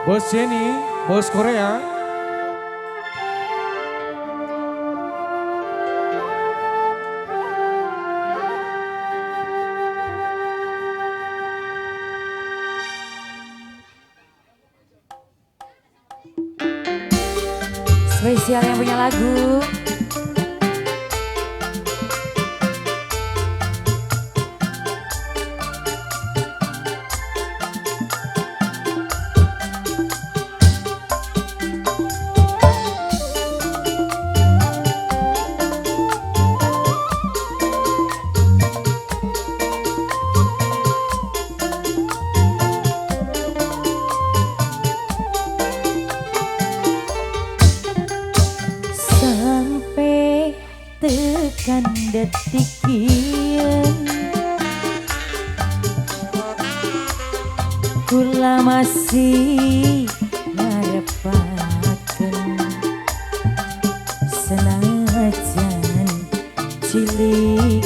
Bos Jenny, Bos Korea. Spesial yang punya lagu. Tekan detik kian kula masih ngarepaken senajan cilik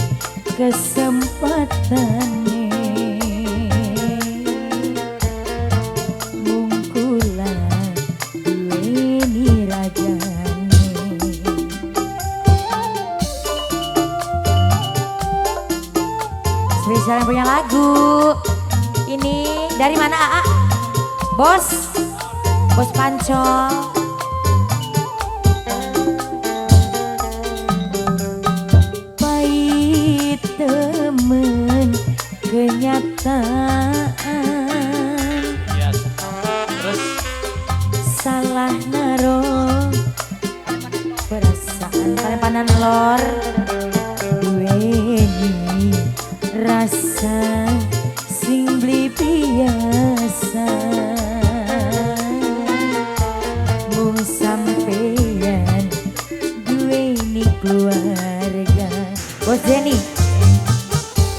kesempatane mung kula duweni raja. Spesial yang punya lagu. Ini dari mana AA? Bos, Bos Pancol. Pahit temen kenyataan. Yes. Terus salah naro perasaan panepanan lor duweni rasa sing beli biasa mung sampeyan duweni keluarga. Bos Jenny,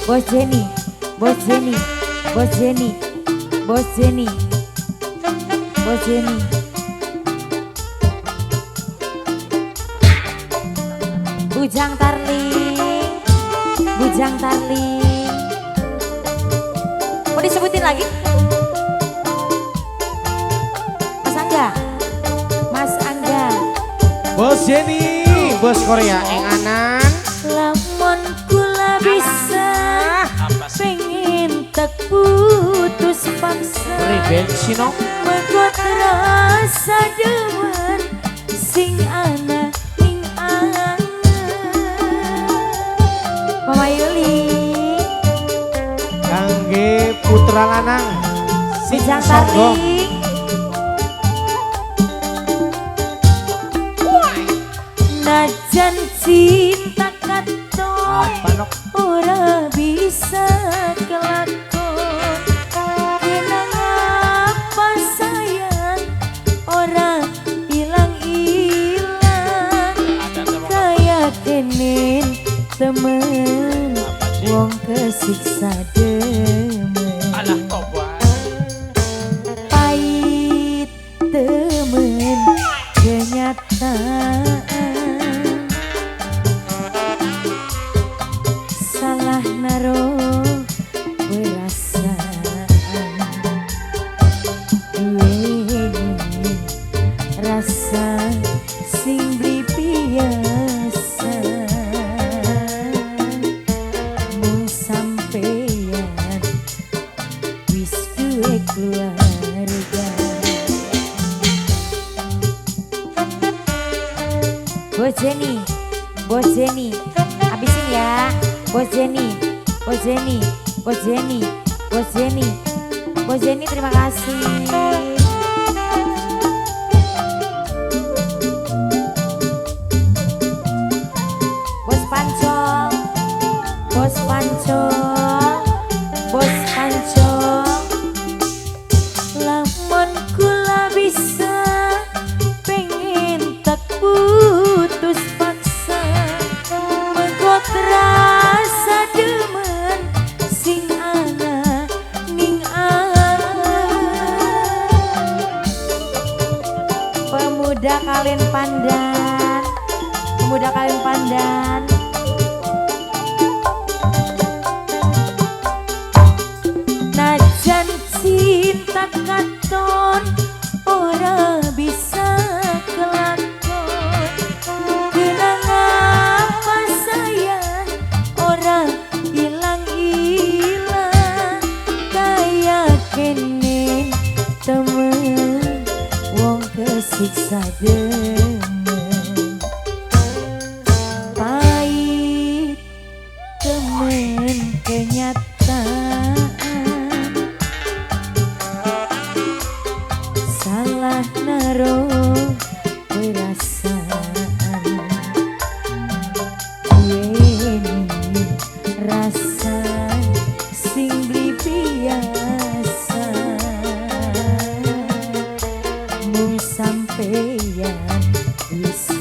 Bos Jenny, Bos Jenny, Bos Jenny, Bos Jenny, Bos Jenny. Bujang Tarling, Bujang Tarling. Mau disebutin lagi? Mas Angga, Mas Angga. Bos Jenny, Bos Korea ing anan. Lamun kula bisa pengen tak putus paksa. Revenge no. Mengko terasa demen sing ana ning angen. Mama Yuli. Kangge putra lanang sing sombong. Najan cinta katon ora bisa kelakon. Kenapa sayang ora ilang-ilang. Kaya kenen temen wong kesiksa demen. Alah tobat. Pahit temen kenyataan. Salah naro perasaan duweni rasa sing beli biasa. Mung sampeyan wis duwe keluarga. Bos Jenny, Bos Jenny, habisin ya. Bos Jenny, Bos Jenny, Bos Jenny, Bos Jenny, Bos Jenny, terima kasih. Bos Pancol, Bos Pancol, Bos Pancol. Lamun kula bisa pengen tak putus paksa. Mengko terasa demen sing ana ning angen. Pemuda Kalen Pandan, pemuda Kalen Pandan. Najan cinta katon Siksa demen pahit temen kenyataan salah naro perasaan yen rasa sing beli biasa mung sampeyan wis.